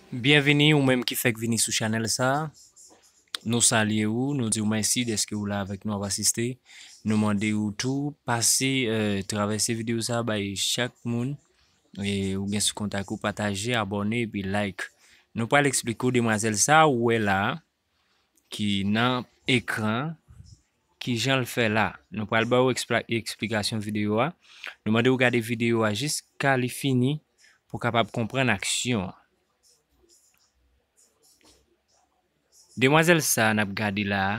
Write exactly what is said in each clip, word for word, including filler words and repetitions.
Byenvini ou menm ki fèk vini sou chanèl sa. Nou salye ou, nou di w mèsi dèske ou la avèk nou ap asiste. Nou mande ou tou pase, eh, travèse videyo sa bay chak moun, eh, ou gen sou kontak ou, pataje, abòne epi like. Nou pral eksplike w demwazèl sa ou wè la a, ki nan ekran, kijan l fè la. Nou pral ba w ekspla-, eksplikasyon videyo a. Nou mande w gade videyo a jiska li fini pou w kapab konprann aksyon an. Demwazèl sa a n ap gade la a,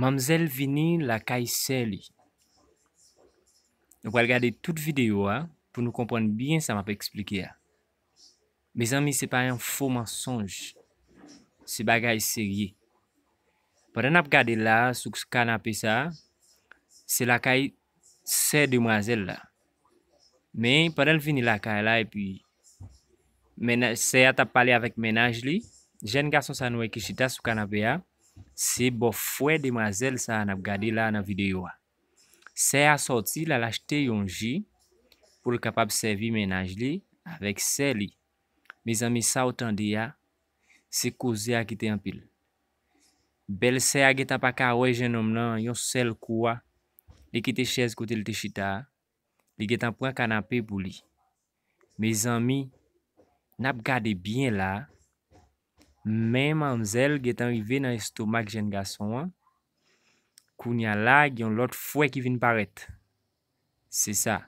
manmzèl vini lakay sè li. Nou pral gade tout videyo a pou nou konprann byen sa m ap eksplike a. Mezanmi, se pa yon fo mansonj. Se bagay serye. Pandan n ap gade la a, sou kanape sa a, se lakay sè demwazèl la. Men, pandan l vini lakay la, epi mennaj, sè a t ap pale avèk mennaj li, jèn gason sa nou wè ki chita sou kanape a, se bòfrè demwazèl sa a n ap gade la a nan videyo a. Sè a sòti, l al achte yon ji pou l kapab sèvi mennaj li avèk sè li. Mezanmi, sa w tande a, se koze a ki te anpil. Bèlsè a gentan pa ka wè jennonm nan yon sèl kou a, li kite chèz kote l te chita a, li gentan pran kanape pou li. Mezanmi, n ap gade byen la a, men manmzèl gentan rive nan estomak jèn gason an. Kounye a la, gen yon lòt fwè ki vin parèt. Se sa.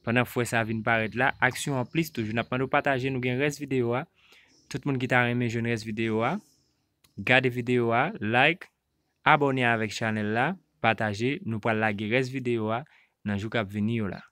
Pandan fwè sa vin parèt la, aksyon an plis toujou. N ap mande w pataje, nou gen rès videyo a. Tout moun ki ta renmen jwenn rès videyo a, gade videyo a, like, abòne avèk chanèl la, pataje, nou pral lage rès videyo a nan jou k ap vini yo la.